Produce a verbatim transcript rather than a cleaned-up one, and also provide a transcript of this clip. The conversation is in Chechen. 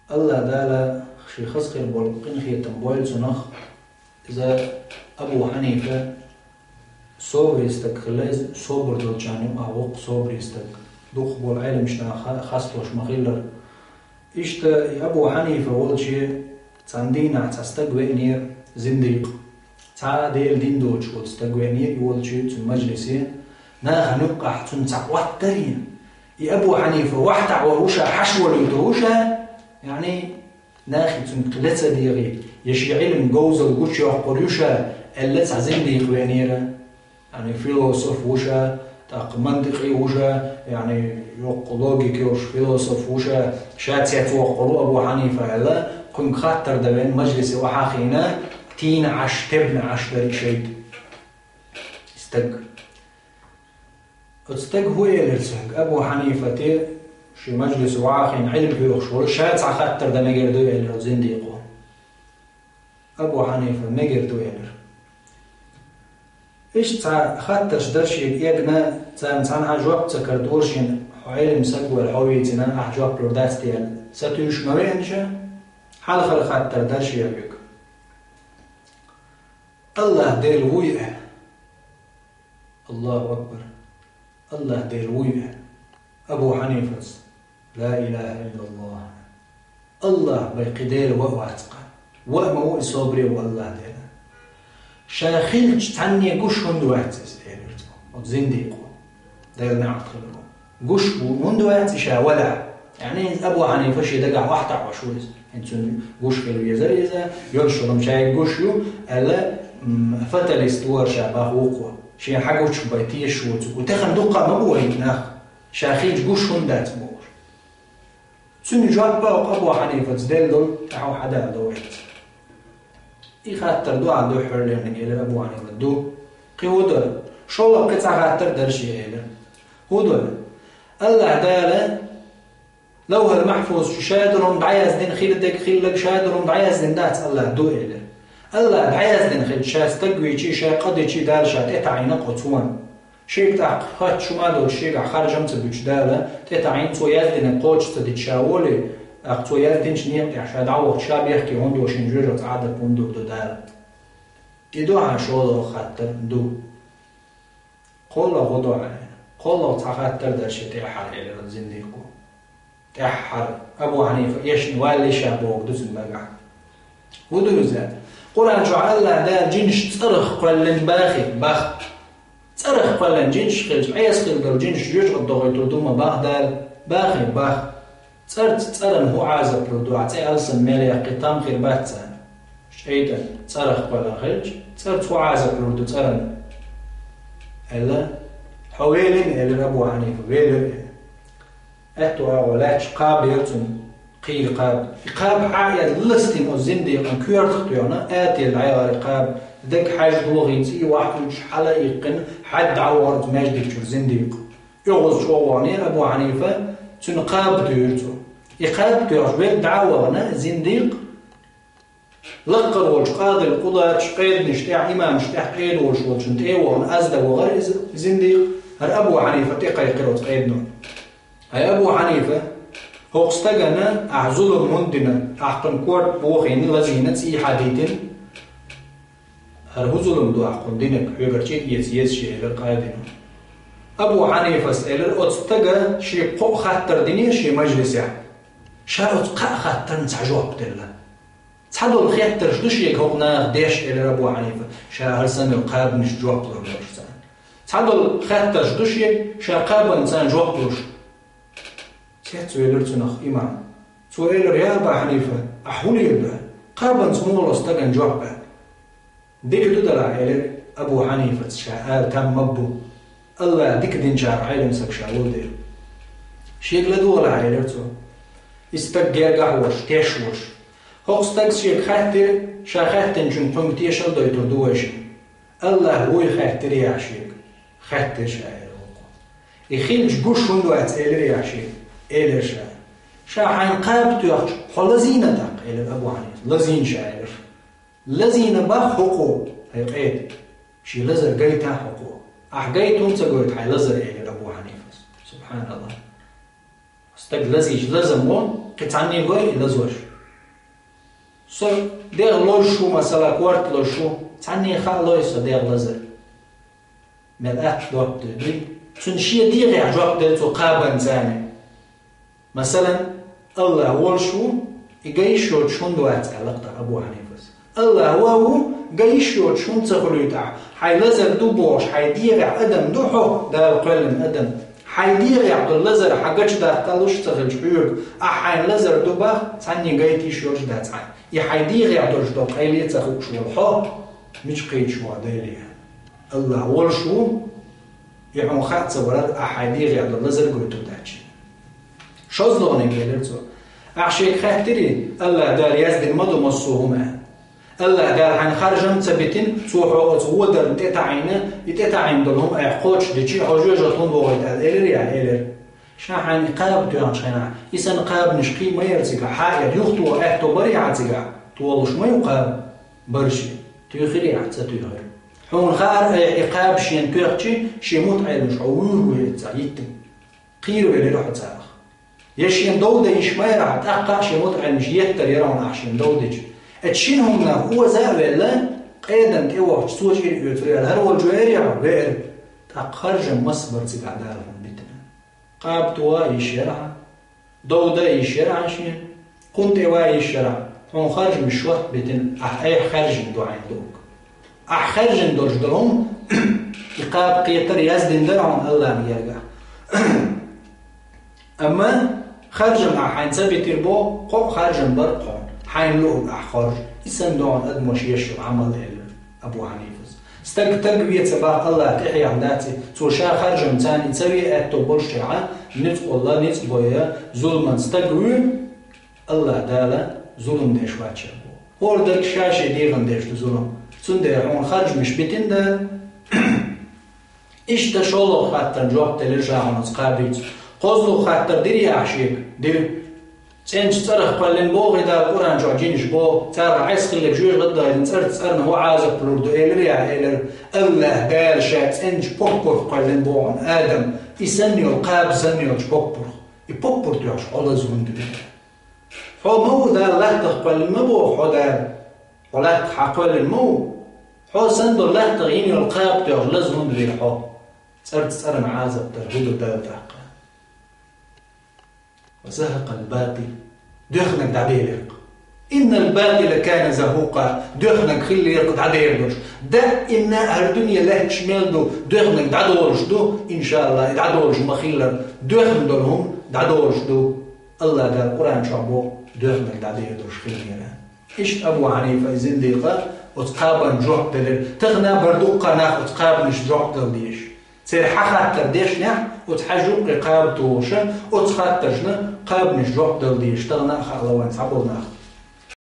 Аллахь Дала шен хаза хир болу къинхетам бойла цунах. Иза Абу Хьанифа собаре стаг хилла, иза собар долчарна юкъахь воккха собаре стаг. Дукхах болу Ӏеламнаха ха-, хасталуш ма-хиллара. Иштта и Абу Хьанифа волчу цхьана дийнахь цхьа стаг веанера, зиндикъ. Цхьа а Делан дин доцуш волу стаг веанера и волчу цуьнан мажлисе. Нахана юккъахь цунна цхьа Ӏоттаре. И Абу Хьанифа вахьтахь вахуш а, хьаш волуьйтуш а, яъни, нахе цуьнга кхин ле ца дегӀий, я шен Ӏилма говзалла гучуйоккхур ю ша, аьлла цхьа зиндикъ веанера. Яъни философ ву ша, тӀаккха мантикъи ву ша, яъни йоккха логика йолуш философ ву ша, ша цецвоккхур ву Абу Хьанифа аьлла, кхуьнга хаттар дан веана мажлисе охьахиина, тийна Ӏаш, тебна Ӏаш дара и шайтӀа. Стаг. Оцу стага хӀун элира цуьнга? Абу Хьанифате шен мажлисе охьахиина Ӏилма хьоьхуш волу, ша цхьа хаттар дан мегар ду элира оцу зиндикъо. Абу Хьанифа мегар ду элира. Иштта цхьа хаттарш дара шега эгна, царна цхьанхьа жоп ца карадора шена, хьо Ӏилма стаг вара, хьо вийцина, ахь жоп лур дац те аьлла. Сатуьйсуш ма веана ша, хьалхара хаттар дара шега. Аллахь Дела вуй аьлла. Аллаху акбар. Аллахь Дела вуй аьлла. Абу Хьанифас: «Ла илаха иллаллахь». Аллахь бен кхин Дела ва а вац-кха. Ва а ма ву и, собаре ву Аллахь Дела. Ша хилча цхьанне гуш хӀунда вац иза, элира цо, оцу зиндикъо. Дела неӀалт хиларо. Гуш ву, хӀунда вац и ша валахь? Яъни, иза Абу Хьанифа шен дагахь вахьтахь ваш ву иза. ХӀинца цунна гуш хила везара иза, йолуш йолу ша гуш ю, аьлла, м, фаталист вара ша баха вукхо. Шен хьагучух бен тешаш воцург ву. Тахана дуккха а ма бу вай нах, ша хилча гуш хӀунда дац бохуш. Цуьнан жоп боху Абу Хьанифаца делла долу, тӀаьхьо хьадала до вайца. И хаттар ду ахь дуьххьарлерниг, элира Абу Хьанифа. Ду. Кхин хӀун дара? ШолгӀа кхин цхьа хаттар дара шен, элира. ХӀун дара? Аллахь Дала Лавхьул Махьфуз чу ша долу хӀума дӀаяздина, хила дерг хилларг ша долу хӀума дӀаяздина дац Аллахь, ду, элира. Аллахь дӀаяздина хилча, ша стаг вийчий, ша къа дичий, Дала ша тӀетаӀийна оцунна. Шега тӀаккха хатта шу ма долуш, шегахь харжам ца буьтуш Дала тӀетаӀийна, цо яздинарг кхочуш ца дича ша волий, тӀаккха цо яздинчу некъа тӀехь ша дӀавахча, ша бехке хӀунда ву, шен жоьжахати Ӏадат хӀунда ду Дала? И ду хьан шолгӀа хаттар? Ду. КхоалгӀа хӀун ду хьан? КхоалгӀа цхьа хаттар дара шен тӀаьххьара, элира зиндикъо. ТӀаьххьара. Абу Хьанифа эшна валлий ша бохург ду цуьнан дагахь. ХӀун ду иза? Къуръан чохь Аллахь Дала жинаш цӀарах кхоьллина бахий? Бах. ЦӀарах кхоьллина жинаш хилча, Ӏеса хила долу жинаш жоьжахати дохуьйтур ду ма бах Дала? Бахий? Бах. ЦӀарца цӀарна хӀун Ӏазап лур ду, ахь цӀе алсам мел яккхий, там хир бац царна? ШайтӀан цӀарах кхоьллина хилча, цӀарца хӀун Ӏазап лур ду цӀарна? Аьлла, хьо велина, элира Абу Хьанифа, велира, элира. Аьтту агӀо лаьтташ кхаба яра цуьнан, кхийра кхаба. И кхаба хьаъ яьлла ластина оцу зиндикъан коьртах тоьхна, ателла дӀаяхара и кхаба, дага хьаьжжина вахийна, цӀий охьа уьдуш, хьала а иккхина, хьаьдда дӀавахара оцу маьждиг чуьра зиндикъ. ОьгӀаз чӀогӀа вахана Абу Хьанифа, цуьнан кхаба туьйхира цо. И кхаба тоьхча, велла дӀа а вахана, зиндикъ, лаккхара волчу къадил къудачу къеданаш тӀехь, имамаш тӀехь къеда волуш волчунна тӀе а вахана, аз дан вахара иза зиндикъ, хӀара Абу Хьанифа тӀекхайкхира оцу къедано. Ай, Абу Хьанифа, хӀокху стагана ахь зулам хӀунда дина, ахь кхуьнан корта бохийна, лазийна, цӀий хьадийтина? ХӀара хӀун зулам ду ахь кхунна динарг, хьоьгара чӀир эца еза шен, элира къадино. Абу Хьанифас элира, оцу стага шега кхоъ хаттар динера шен мажлисехь. Ша оцу кхаа хаттарна цхьа жоп делла. Цхьадолу хеттарш ду шега хӀокху наха деш, элира Абу Хьанифа, ша хӀара самел кхабанаш жоп лур долуш царна. Цхьадолу хеттарш ду шега, ша кхабанна царна жоп луш. Цецвелира цунах имам. Цо элира: «Я Аба Хьанифа, ахь хӀун лийр ду? Кхабанца муха ло стагана жоп?» «Дика ду делахь, — элира Абу Хьанифас, — ша ала там ма бу. Аллахь дика динчарах Ӏелам саг ша ву дела. Шега ладогӀалахь, — элира цо. — И стаг гергахь волуш, теш волуш. ХӀокху стага шега хаьттира, ша хаьттинчунна кхуьнга тешал дойтур ду вайшинна. Аллахь вуй хаьттира яхь шега?» «Хаьттира ша», — элира хӀокхо. «И хилча гуш хӀунда вац элира яхь шега?» «Элира ша». «Ша хьайна кхаба тоьхча, хьо лазийна тӀаккха?» — элира Абу Хьанифа. «Лазийна ша», — элира. «Лазийна бах хӀокхо, хьайн къеда. Шен лазар гайтахь хӀокхо. Ахь гайта хӀунда ца гойту хьайн лазар?» — элира Абу Хьанифас. Субханаллахь. Стаг лазийча лазам во, Кхин цхьанне гой и лазош? Со дегӀ лозуш ву, масала, корта лозуш ву, цхьанне хаа лой со дегӀ лазар? Мел атта доп де дуй? Цунна шен дегӀехь жоп делла цо кхабанца. Масалан, АллахӀ волуш ву, и ган йиш йоцуш хӀунда вац, аьлла-кх Абу Хьанифас. АллахӀ ван ву, ган йиш йоцуш хӀунда ца хуьлуьйту ахь? Хьайн лазар ду бохуш, хьайн дегӀехь адам ду хьо, Дала кхоьллина адам. Хьайн дегӀехь долу лазар хьан гачу даккхалуш ца хилча хьоьга, ахь хьайн лазар ду бах, цхьанне гайта йиш йолуш дац хьан. И хьайн дегӀехь долуш долу къайле а ца хууш волу хьо, мича кхеташ ву хьо Деле? АллахӀ волуш ву, и хьуна хаа ца варар, ахь хьайн дегӀехь долу лазар гойтур дац шена. ШозлагӀниг элира цо: ахь шега хаьттирий, АллахӀ Дала яздина ма ду массо а хӀума аьлла? АллахӀ Дала хьайна харжам ца битина, Цо хьо оцу водарна тӀетаӀийна, и тӀетаӀийна долу хӀума айхьа кхочушдичи, хьо жоьжахатин вогӀуьйту аьлла элирий ахь? Элира. Ша хьайна и кхаба тоьхначу хенахь, и санна кхабанаш кхин ма яра цигахь, хьа а яра, юхатоха аьтто барий хьан цигахь? Тохалуш ма ю кхаба. Бара шен. Туьйхирий ахь? Ца туьйхира. Хьуна хаьара, айхьа и кхаба шена тоьхчи, шен мутаӀеламаш хьо вуьйр ву эццахь йиттина. Кхийра велира хьо царах. Я шена дов дан йиш ма яра хьан, тӀаккха а шен мутаӀеламаш еттар яра хьуна ахь шена дов дича. Эцу шина хӀуманах оза а велла, къедан тӀе вахча, цо чӀир оьцур яра, хӀара волчу веара яхьа? Веара. ТӀаккха харжам маса бара цигахь Дала хьуна битина? Кхаба тоха а йиш яра хьан, дов дан а йиш яра хьан шена, кхунна тӀе ван йиш яра хьан, хьуна харжамаш шортта битина, ахь айхьа хаьржина ду хьайна луург. Ахь хаьржина долуш долу хӀума, и кхаба кхетар яздина дара хьуна АллахӀан гергахь. Амма харжам ахь хьайна ца битира боху, кхо а харжам бара хьуна, хьайна луург ахь хоржу. И санна ду хьуна адамаш еш йолу Ӏамал, элира Абу Хьанифас. Стаг стаг вен ца бах, АллахӀ тӀехьехна дац и, цо ша харжамца и ца вен аьтто болуш чохь а, ницкъ волла, ницкъ бойа, зуламан стаг вуьйр, АллахӀ Дала зулам деш вац ша боху. ХӀора дерг ша шен дегӀана деш ду зулам. Цундела хьуна харжамаш битина Дала. Иштта шолгӀа хаттарна жоп делира ша хьуна оцу кхабица. КхозлагӀа хаттар дирий ахь шега? Дира. ЦӀеначу цӀарах кхоьллина боху и Дала Къуръан чохь жинаш боху, царах Ӏеса хилларг жоьжахатин дайзина цӀарца цӀарна хӀун Ӏазап лур ду, элирий ахь? Элира. АллахӀ Дала ша цӀеначу поппарх кхоьллина боху хьуна адам, и санна йолу кхаба санна йолчу поппарх. И поппар тоьхча хьо лаза хӀунда вира? Хьо ма ву Дала латтах кхоьллина ма боху хьо Дала. Хьо латтах хьан кхоьллина ма ву. Хьо санна долу латтах йина йолу кхаба тоьхча лаза хӀунда вира хьо? ЦӀарца цӀарна Ӏазап дар хӀун ду Дала тӀаккха? Ва захакъал батил. Доьхнарг дӀаделира-кх. Иннал батила кана захукъа. Доьхнарг хиллера-кх дӀадер долуш. Даимна а хӀара дуьне лаьтташ мел ду, доьхнарг дӀадолуш ду, иншааллахӀ, и дӀадолуш ма-хиллара. Доьхна долу хӀума дӀадолуш ду. АллахӀ Дала Къуръан чохь боху, доьхнарг дӀадер долуш хиллера. Иштта Абу Хьанифа и зиндикъа оцу кхабанна жоп делира. Тахана а бара дуккха а нах оцу кхабанашна жоп дала дезаш. Церан хьан хаттар дешнехь, оцу хьаьжа юккъе кхаба тухуша, оцу хаттаршна кхабанаш жоп дала дезаш, тахана а хаало вайн цхьаболу нах.